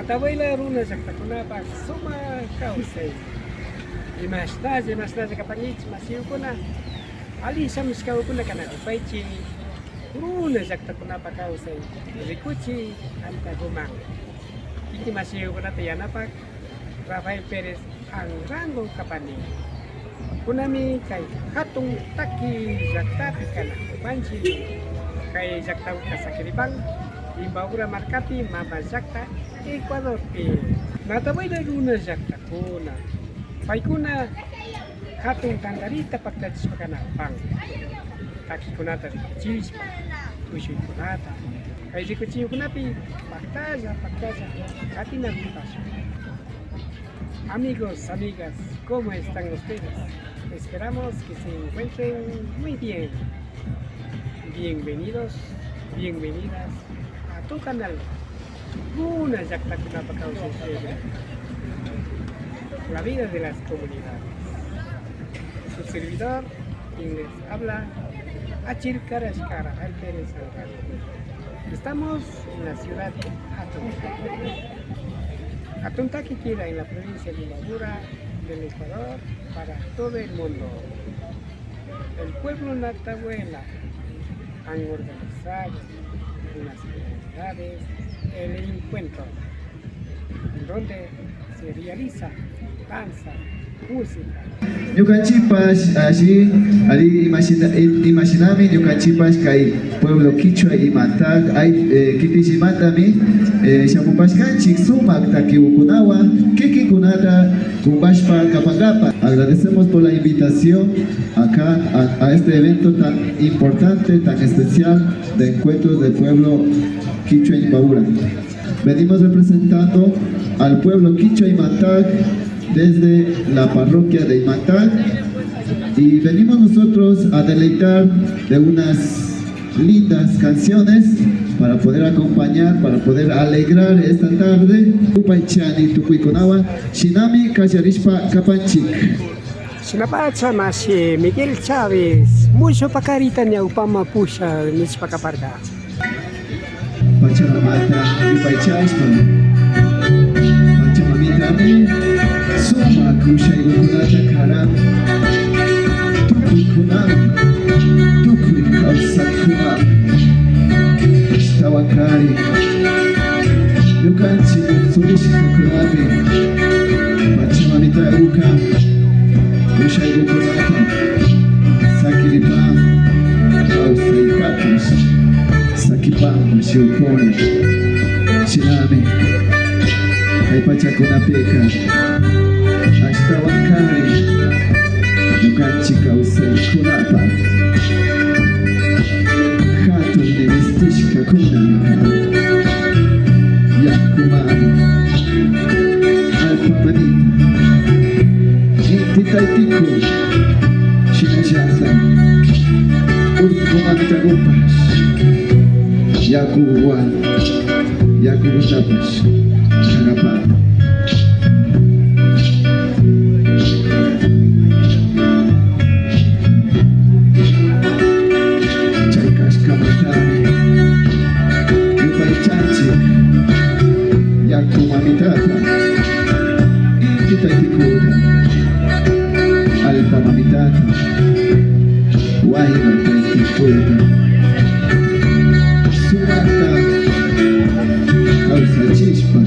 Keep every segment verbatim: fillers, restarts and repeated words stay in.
Tabayla runa llaktakunapak sumak kawsay. Imashnalla, imashnalla kapankichik, mashikuna. Alli shamushkakuna kanakupaychik. Runa llaktakunapak kawsay rikuchik antakuman. Kikin mashikunata yanapak Rafael Pérez Anrango kapani. Kunami kay hatun taki llaktapi kanakupanchik. Kay llaktakuka sakiripan Imbabura markapi, mama llakta, Ecuadorpi. Natabayla runa llaktakuna, paykuna hatun tantarita paktachishpa kanakupan, takikunata rikuchishpa, tushuykunata. Kay rikuchiykunapi paktalla, paktalla katinakupashun. Amigos, amigas, ¿cómo están ustedes? Esperamos que se encuentren muy bien. Bienvenidos, bienvenidas a tu canal. Runa llaktakunapak kawsay. La vida de las comunidades. Su servidor, quien les habla, Achir Karashkara Alférez Alvarado. Estamos en la ciudad de Hatun. Hatun Taki queda en la provincia de Imbabura, del Ecuador, para todo el mundo. El pueblo Natabuela han organizado en las comunidades el encuentro, en donde se realiza danza, música. Ñukanchikpash alli, alli imashina, imashinami ñukanchikpash kay pueblo kichwa Imatak, ay, eh, kipillimantami, eh, shamupashkanchik sumak takikukunawan kikinkunata kumbashpa kapankapa. Agradecemos por la invitación acá a, a este evento tan importante, tan especial de Encuentros del Pueblo Kichwa Imbabura. Venimos representando al pueblo kichwa Imatak desde la parroquia de Imatak y venimos nosotros a deleitar de unas lindas canciones para poder acompañar, para poder alegrar esta tarde. Upaychani tukuykunawan, shinami kallarishpa kapanchik. Shinapacha mashi Miguel Chávez, mushuk pakarita ñawpaman pushak nishpa kaparka. Pachamamata yupaychashpa, Pachamamitami sumak ushaykukunata karan. Tukuykunaman, tukuy kawsakkunaman, ashtawankari ñukanchik utsumishkakunapi Pachamamita uka ushaykukunata sakiripan, kawsaypapash sakipan mashiwkuna. Shinami kay pachakunapika ashtawankari ñukanchik kawsaykunapa hatun ministishkakuna yakumanta, allpamanita, inti taytiku, shinallata urkumantakupash yakuwan, yakukutapash kanapa. Chay kashkamantami yupaychanchik yaku mamitata, inti taytikuta, allpa mamitata, wayra taytikuta, sumakta kawsachishpa,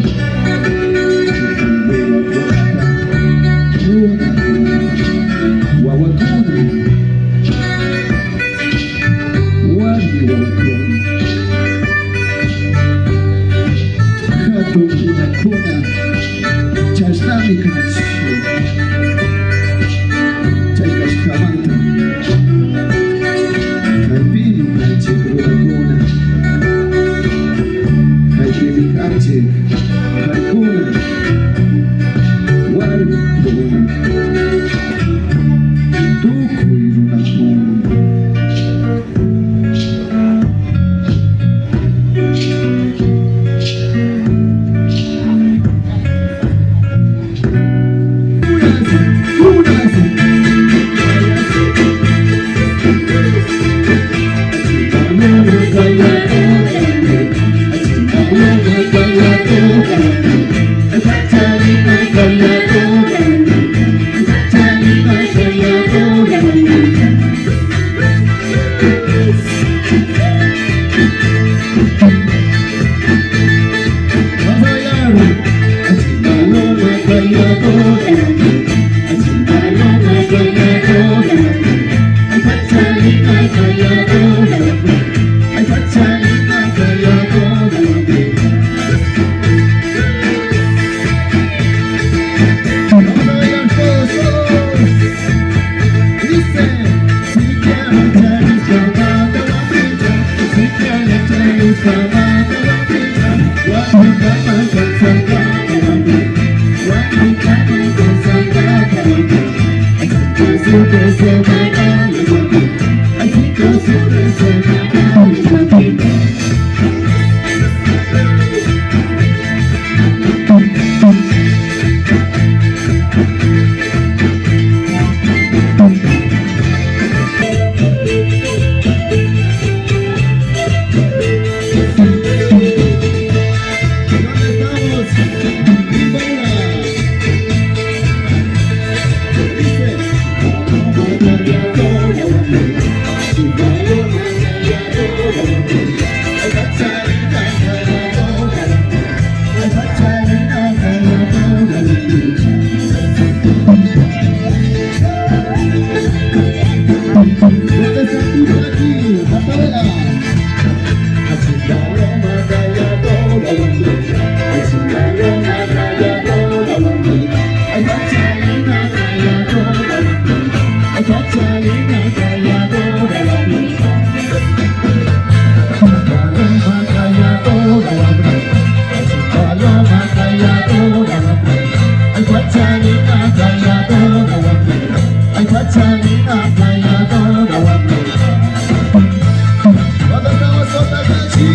¿Dónde estamos, Sotacachi?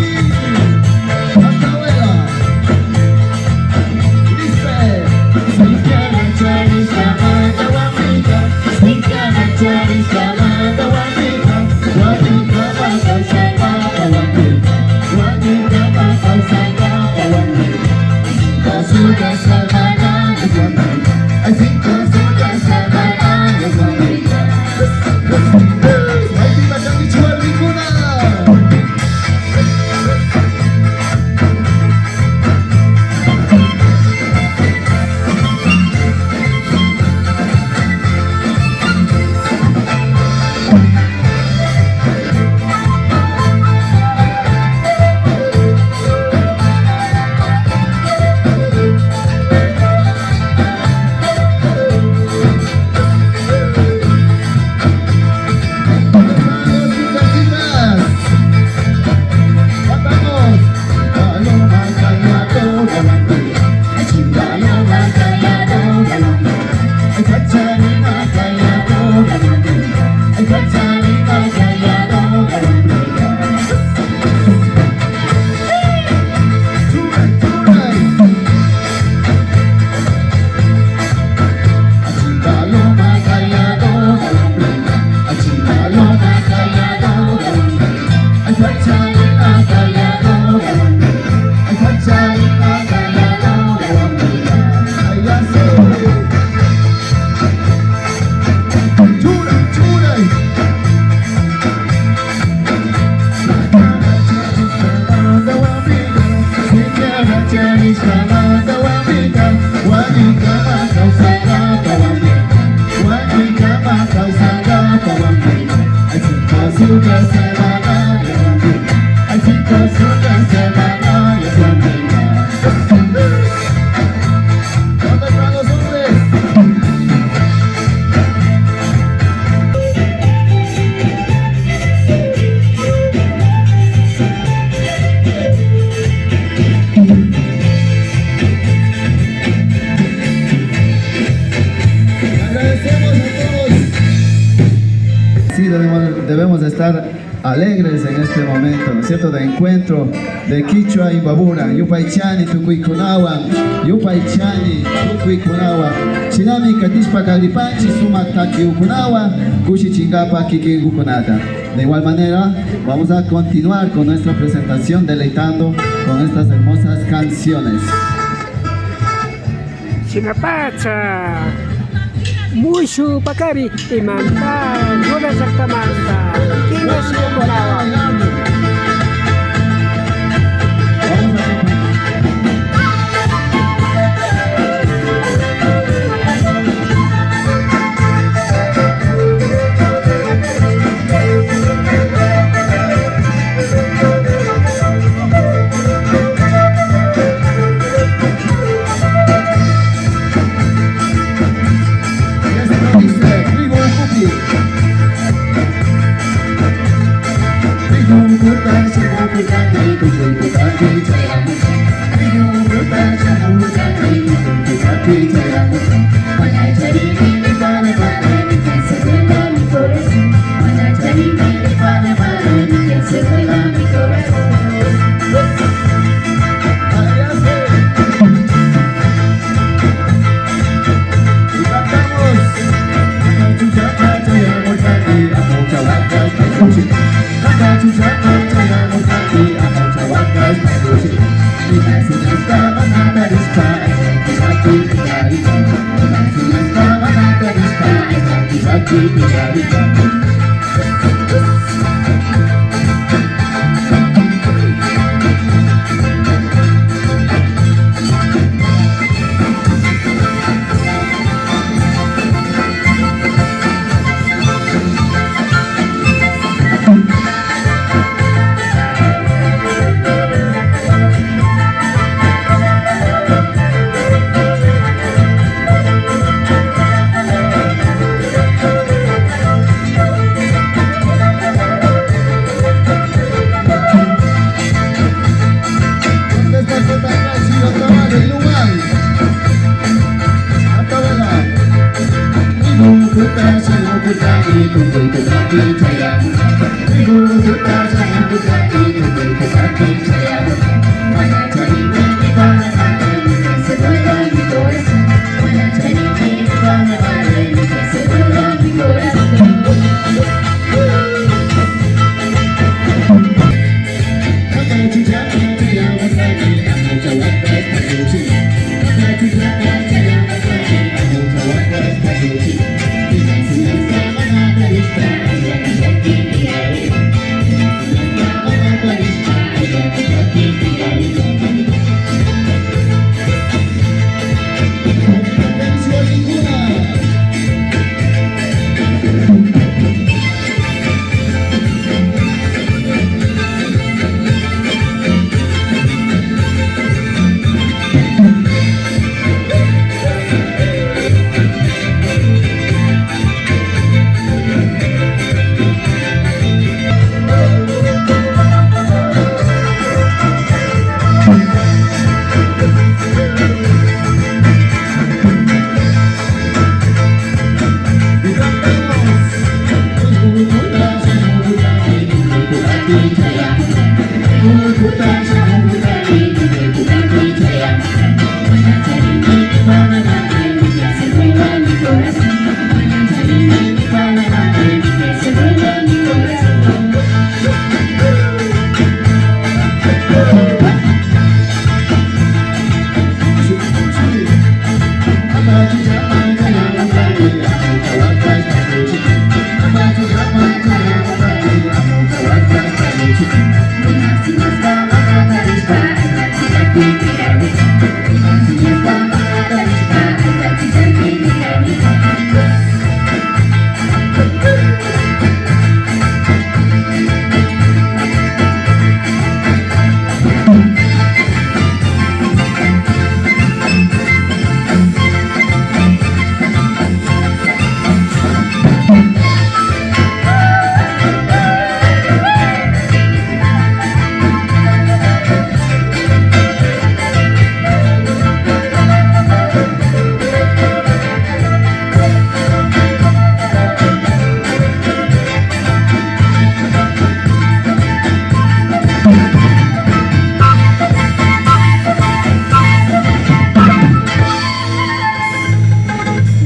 Hasta abuela. Dice, Agradecemos a todos. Sí, debemos, debemos de estar alegres en este momento, ¿no es cierto?, de encuentro de Kichwa Imbabura. Yupaychani tukuykunawan, yupaychani tukuykunawan. Shinami katishpa kagripanchi sumak takiykunawan, kushichinkapa kikinkukunata. De igual manera, vamos a continuar con nuestra presentación deleitando con estas hermosas canciones. Shinapacha, Mushu Pakari, imanta, Runa llaktamanta, kikin shimikunawan.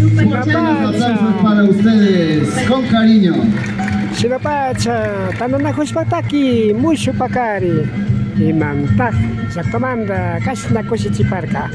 Un fuerte aplauso para ustedes, con cariño. Shinapacha, tantanakushpataki, mushuk pakari. Imantaq, llaktamanta kashna kushichiparka.